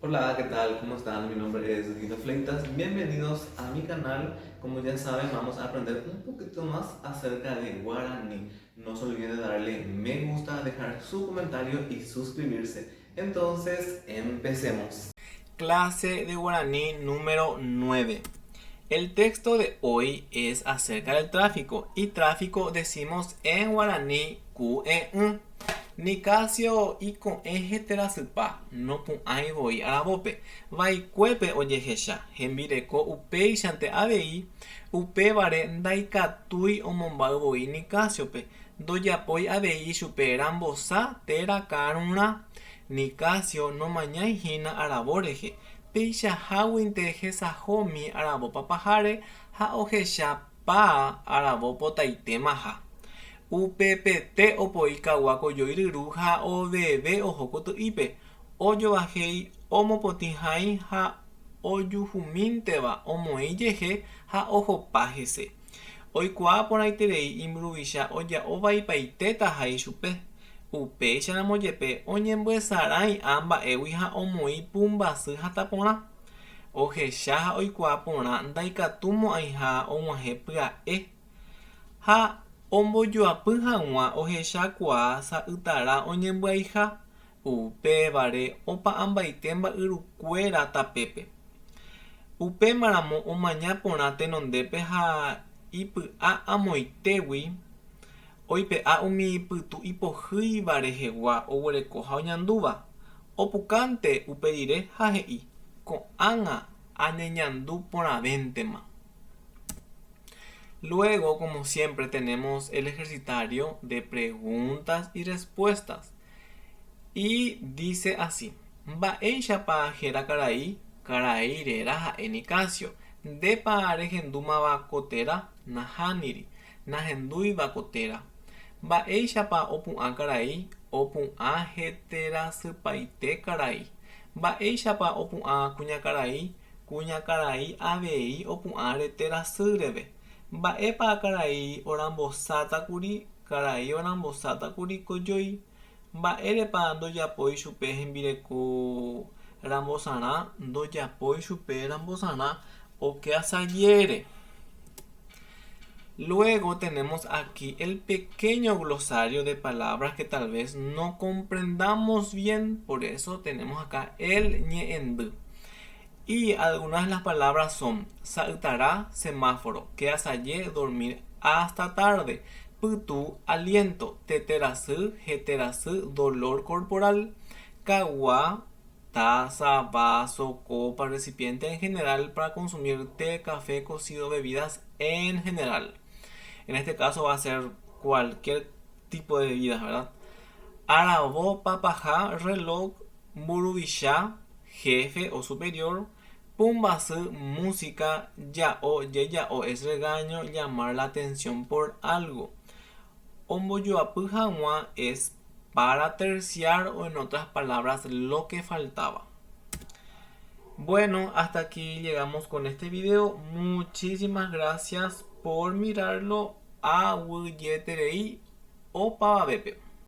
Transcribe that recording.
Hola, ¿qué tal? ¿Cómo están? Mi nombre es Guido Fleitas. Bienvenidos a mi canal. Como ya saben, vamos a aprender un poquito más acerca de guaraní. No se olviden de darle me gusta, dejar su comentario y suscribirse. Entonces, empecemos. Clase de guaraní número 9. El texto de hoy es acerca del tráfico y tráfico decimos en guaraní QEU. Nicasio iko'ẽ heterasypa, nopu'ãi voi aravópe, vaikuépe ojehecha, hembireko upéichante avei, upévare ndaikatúi omombáy voi Nicásiope, ndojapói avei ichupe rambosa térã karurã. Nicasio nomañái hína aravo rehe, peichaháguinte hesahómi aravo papaháre ha ohecha pa aravo potaitémaha. Upepete opoi kagua kojói ryru ha oveve oho koty'ípe, ojovahéi, omopotĩ hãi ha ojuhumínteva omoĩ jehe ha ohopa hese. Oikuaa porãiterei imburuvicha oja'o vaipaitétaha ichupe. Upéicharamo jepe oñembyesarái ã mba'égui ha omoĩ pumbasy hatã porã. Ohecha ha oikuaa porã ndaikatumo'ãiha og̃uahẽ pya'e. Ha ombojoapy hag̃ua ohechakuaa sa'ytara oñembyaiha, upévare opa'ãmbaite mba'yrukuéra tapépe. Upémaramo omaña porã tenondépe ha ipy'a amoitégui oipe'a umi pytu ipohýiva rehegua oguereko ha oñandúva. Opukánte upe rire ha he'i, Ko'ág̃a añeñandu porãvéntema. Luego, como siempre, tenemos el ejercitario de preguntas y respuestas. Y dice así: Mba'éichapa héra karai? Karai réra ha'e Nicasio. Ndépa rehendúmava ko téra? Nahániri. Nahendúiva ko téra. Mba'éichapa opu'ã karai? Opu'ã heterasypaite karai. Mba'éichapa opu'ã kuñakarai? Kuñakarai avei opu'ã rete rasy reve. Mba'épa karai orambosátakuri? Karai orambosátakuri kojói. Mba'érepa ndojapói chupe hembireko rambosarã? Ndojapói chupe rambosarã oke asajére. Luego tenemos aquí el pequeño glosario de palabras que tal vez no comprendamos bien, por eso tenemos acá el ñe'ẽndy. Y algunas de las palabras son sa'ytara, semáforo, que asaje, dormir hasta tarde, pytu, aliento, teterasy, heterasy, dolor corporal, kagua, taza, vaso, copa, recipiente en general para consumir té, café, cocido, bebidas en general. En este caso va a ser cualquier tipo de bebidas, ¿verdad? Aravo, papaha, reloj, mburuvicha, jefe o superior, pumbasy, música, ja'o, jeja'o es regaño, llamar la atención por algo. Ombojoapy hag̃ua es para terciar o en otras palabras lo que faltaba. Bueno, hasta aquí llegamos con este video. Muchísimas gracias por mirarlo. Aguyjeterei opavavépe.